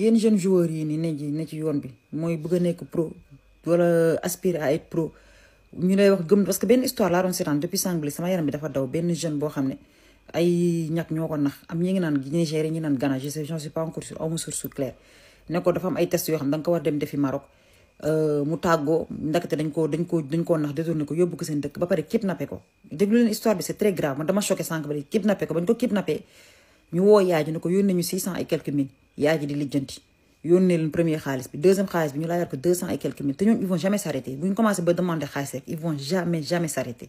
yéen jeunes joueurs yi ni ne ci yoon bi mooy bëgg a nekk pro wala aspirer à être pro ñu lay wax gëm parce que benn histoire laa doon seetaan depuis sànq sama yaram bi dafa daw benn jeune boo xam ne ay ñàkk ñoo ko nax am ñi ngi naan Nigeria ñi naan Ghana je suis pas encore sûr awma source claire ne ko dafa am ay test yoo xam da nga ko war dem defi Maroc mu tàggoo ndakate dañ koo nax détourné ko yóbbu ko seen dëkk ba pare kidnappé ko déglu leen histoire bi c'est très grave man dama choqué sànq ba di kidnappé ko bañ ko kidnappé ñu woo yaay ji ne ko yónnee ñu 600 et quelques mille yaay ji di lijjanti yónnee leen premier xaalis bi deuxième xaalis bi ñu laajaat ko 200 et quelques mille te ñoom ils vont jamais s'arrêter bu ñu commencé ba demander xaalis rek ils vont jamais s'arrêter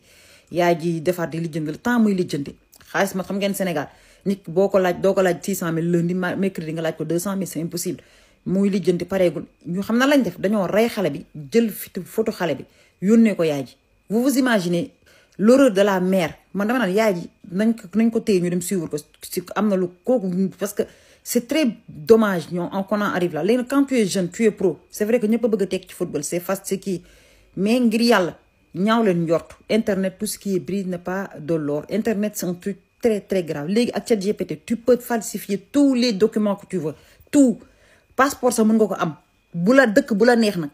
yaay ji defaat di lijjanti le temps muy lijjanti xaalis ma xam ngeen Sénégal nit boo ko laaj doo ko laaj 600 000 lundi mercredi nga laaj ko 200 000 c'est impossible muy lijjanti pareegul ñu xam na lañ def dañoo rey xale bi jël photo xale bi yónnee ko yaay ji vous vous imaginez l'horreur de la mère man dama naan yaay ji nañ ko téye ñu dem suivre ko si am na lu kooku parce que c'est très dommage qu'on en arrive là léegi quand tu es jeune tu es pro c'est vrai que ñëpp a bëgg a teg ci football c'est facile c'est kii mais ngir yàlla ñaaw leen njort internet tout ce qui est brise n'est pas de l'or internet c'est un truc très très grave léegi ak ChatGPT tu peux falsifier tous les documents que tu veux tout passeport sax mën nga ko am bu la dëkk bu la neex nag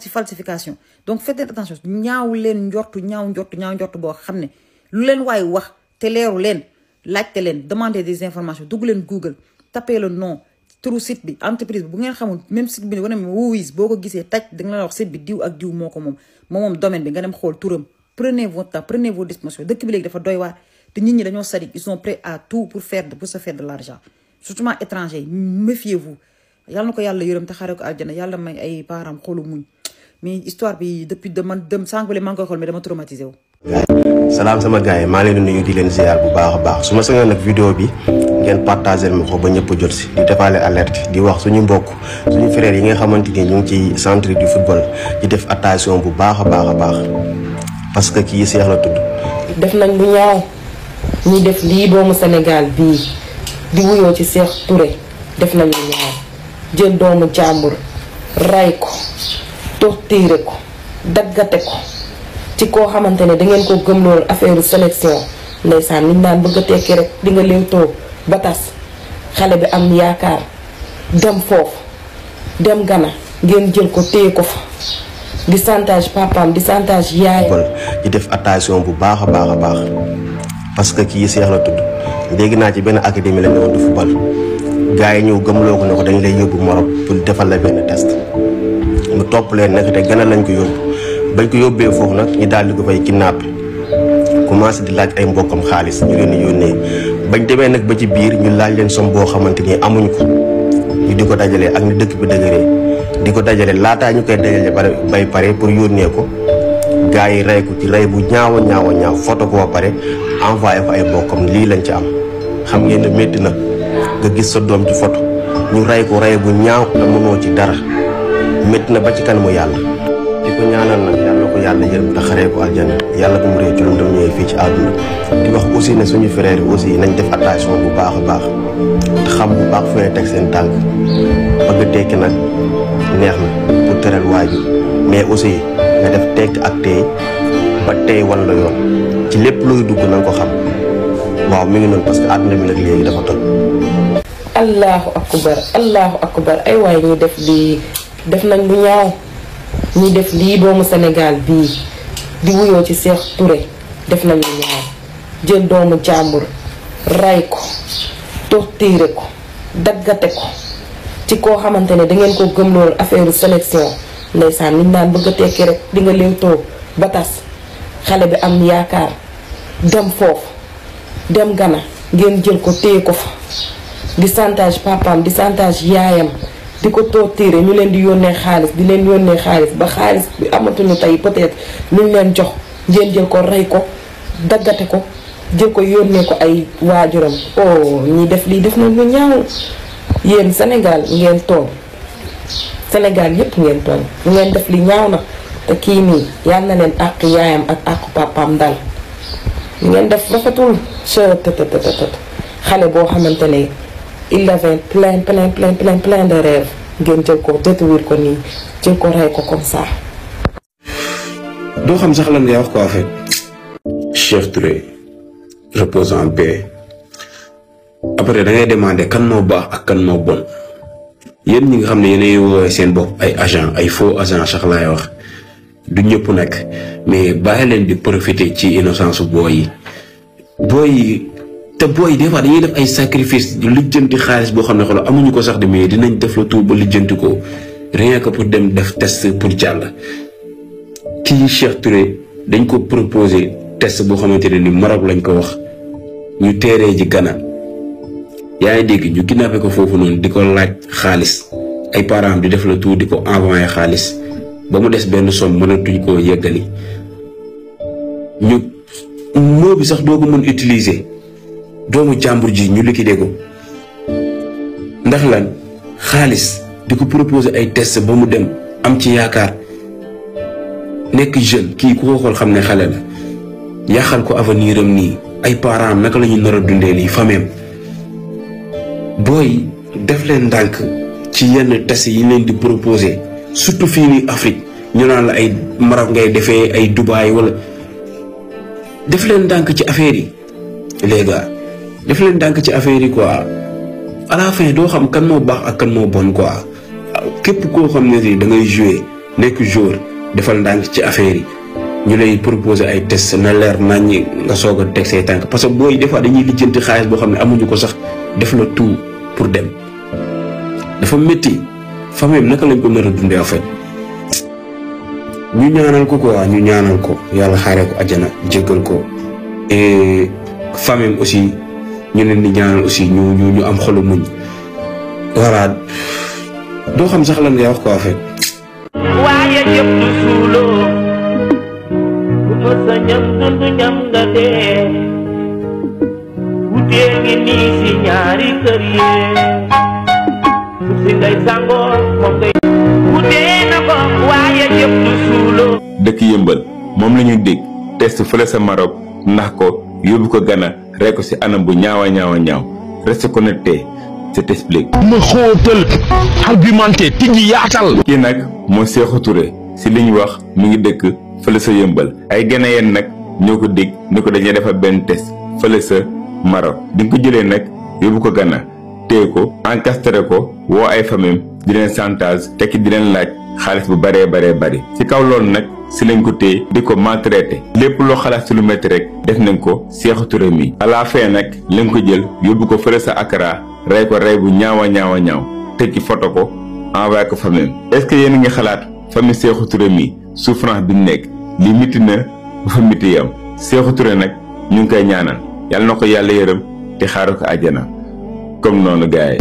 falsification donc faites attention ñaaw leen njortu ñaaw njortu boo xam ne lu leen waaye wax te leeru leen laajte leen demandez des informations dugg leen Google tapez le nom turu site bi entreprise bi bu ngeen xamul même site bi wane Wowis boo ko gisee taj da nga la wax site bi diw ak diw moo ko moom domaine bi nga dem xool turam prenez votre temps prenez vos dispositions dëkk bi léegi dafa doy waar te nit ñi dañoo sadique ils sont prêts à tout pour se faire de l'argent surtout étranger méfiez-vous yàlla na ko yàlla yërëm te xare ko aljana yàlla may ay parents xolu muñ mais histoire bi depuis man dem sànq ba maa ngi koy xool mais dama traumatisé wu. salaam sama gars yi maa leen di nuyu di leen ziar bu baax a baax su ma sañoon nag vidéo bi ngeen partagé ma ko ba ñëpp jot si di defaale alerte di wax suñu mbokk suñu frères yi nga xamante ni ñu ngi ci centre du football di def attention bu baax a baax parce que kii Cheikh la tudd. def nañ bu ñaaw ñi def lii doomu Sénégal bii di wuyoo ci Cheikh Touré def nañ lu ñaaw jël doomu jàmbur ray ko torturer ko daggate ko ci koo xamante ne dangeen ko gëm loolu affaire sélection ndeysaan niñ naan bëgg a tekki rek di nga leen toog ba tas xale bi am yaakaar dem foofu dem Ghana ngeen jël ko téye ko fa di chantage papaam di chantage yaayam. di def attention bu baax a baax parce que kii Cheikh la tudd léegi naa ci benn académie lañ doon di football gars yi ñëw gëmloo ko ne ko dañ lay yóbbu Maroc pour defal la benn test mu topp leen nag te Ghana lañ ko yóbbu bañ ko yóbbee foofu nag ñu daal di ko fay kidnappé commencé di laaj ay mbokkam xaalis ñu leen di yónnee bañ demee nag ba ci biir ñu laaj leen som boo xamante ni amuñ ko ñu di ko dajalee ak ni dëkk bi dëgëree di ko dajale laataa ñu koy dajale bay pare pour yónnee ko gars yi rey ko ci rey bu ñaaw photo ko ba pare envoyé ko ay mbokkam lii lañ ci am xam ngeen ne métti na nga gis sa doom ci photo ñu rey ko rey bu ñaaw la mënoo ci dara métti na ba ci kanamu yàlla di ko ñaanal nag yàlla ko yàlla yërëm te xaree ko aljana yàlla bu mu rëy ci lu dem ñëwee fii ci àdduna di wax aussi ne suñu frères yi aussi nañ def attention bu baax a baax te xam bu baax fu ngay teg seen tànk bëgg a tekki nag neex na pour teral waajur mais aussi nga def tekk ak tey ba tey wan la yoon ci lépp luy dugg na nga ko xam waaw mi ngi noonu parce que àdduna bi nag léegi dafa toj. allahu akbar ay waay ñi def lii def nañ bu ñaaw ñi def lii doomu Sénégal bii di wuyoo ci Cheikh Touré def nañ lu ñaaw jël doomu jàmbur ray ko torturer ko daggate ko ci koo xamante ne dangeen ko gëm loolu affaire sélection ndeysaan niñ naan bëgg a tekki rek di nga leen toog ba tas xale bi am yaakaar dem foofu dem Ghana ngeen jël ko téye ko fa di chantage papaam di chantage yaayam di ko torturer ñu leen di yónnee xaalis di leen yónnee xaalis ba xaalis bi amatuñu tey peut-être luñ leen jox ngeen jël ko rey ko daggate ko jël ko yónnee ko ay waajuram oh ñi def lii def na lu ñaaw yéen Sénégal ngeen tooñ Sénégal yépp ngeen tooñ lu ngeen def li ñaaw na te kii nii yal na leen àq yaayam ak àq papaam dal li ngeen def rafetul xale boo xamante ne il avait plein de rêves ngeen jël ko détruire ko nii jël ko rey ko comme ça. doo xam sax lan ngay wax ko en fait. Cheikh Touré repose en paix après da ngay demander kan moo baax ak kan moo bon yéen ñi nga xam ne yéenay woowee seen bopp ay agent ay faux agent sax laay wax du ñëpp nag mais bàyyi leen di profiter ci innocence booy yi te booy des fois dañuy def ay sacrifice lijjanti xaalis boo xam ne xoolal amuñu ko sax de mais dinañ def la tout ba lijjanti ko rien que pour dem def test pour jàll. kii Cheikh Touré dañ ko proposé test boo xamante ne ni Maroc lañ ko wax ñu teeree ji Ghana yaa ngi dégg ñu kidnappé ko foofu noonu di ko laaj xaalis ay parents di def la tout di ko envoyé xaalis ba mu des benn somme mënatuñ koo yeggali ñu moo bi sax doo ko mën utiliser doomu jàmbur ji ñu liquidé ko ndax lan xaalis di ko proposer ay test ba mu dem am ci yaakaar nekk jeune kii ku ko xool xam ne xale la yàqal ko avenir am nii ay parents am naka la ñu nar a dundee lii fameem booy def leen ndànk ci yenn test yi leen di proposer surtout fii nii Afrique ñu naan la ay Maroc ngay defee ay Dubaï wala def leen ndànk ci affaire yi les gars def leen ndànk ci affaire yi quoi à la fin doo xam kan moo baax ak kan moo bon quoi képp koo xam ne si da ngay jouer nekk joueur defal ndànk ci affaire yi ñu lay proposer ay test na leer nañ nga soog a teg say tànk parce que booy des fois dañuy lijjanti xaalis boo xam ne amuñu ko sax def la tout pour dem dafa métti famille naka lañ ko nar a dundee en fait ñu ñaanal ko quoi ñu ñaanal ko yàlla xaaree ko àjjana jéggal ko et famille aussi ñu leen di ñaanal aussi ñu am xolu muñ voilà doo xam sax lan ngay wax ko en fait. waaye yëpp du suuloo bu ma sa ñam dund ñam nga dee wutee ngi nii si ñaari kër yee su si ngay sangoo moom ngay wutee na ko waaye yëpp du suuloo. dëkk yëmbal moom la ñuy dégg test fële sa Maroc ndax ko yóbbu ko Ghana rek ko si anam bu ñaawa reste connecté je t'explique. ma xóotal argumenté tijji yaatal. kii nag moo Cheikhou Touré si li ñu wax mu ngi dëkk fële sa yëmbal ay Ghanéen nag ñoo ko dégg ni ko dañuy defar benn test fële sa Maroc di nga ko jëlee nag yóbbu ko Ghana téye ko encastré ko woo ay famille di leen chantage tekki di leen laaj xaalis bu bëree bari si kaw loolu nag si lañ ko téye di ko maltraité lépp loo xalaat si lu métti rek def nañ ko Cheikhou Touré mi à la fin nag lañ ko jël yóbbu ko fële sa Accra rey ko rey bu ñaaw tekki photo ko envoyé ko famille est-ce que yéen ngi xalaat famille Cheikhou Touré mi souffrance bi nekk li miti na ba fa miti yam Cheikhou Touré nag ñu ngi koy ñaanal yàlla na ko yàlla yërëm te xaaru ko àjjana comme noonu gars yi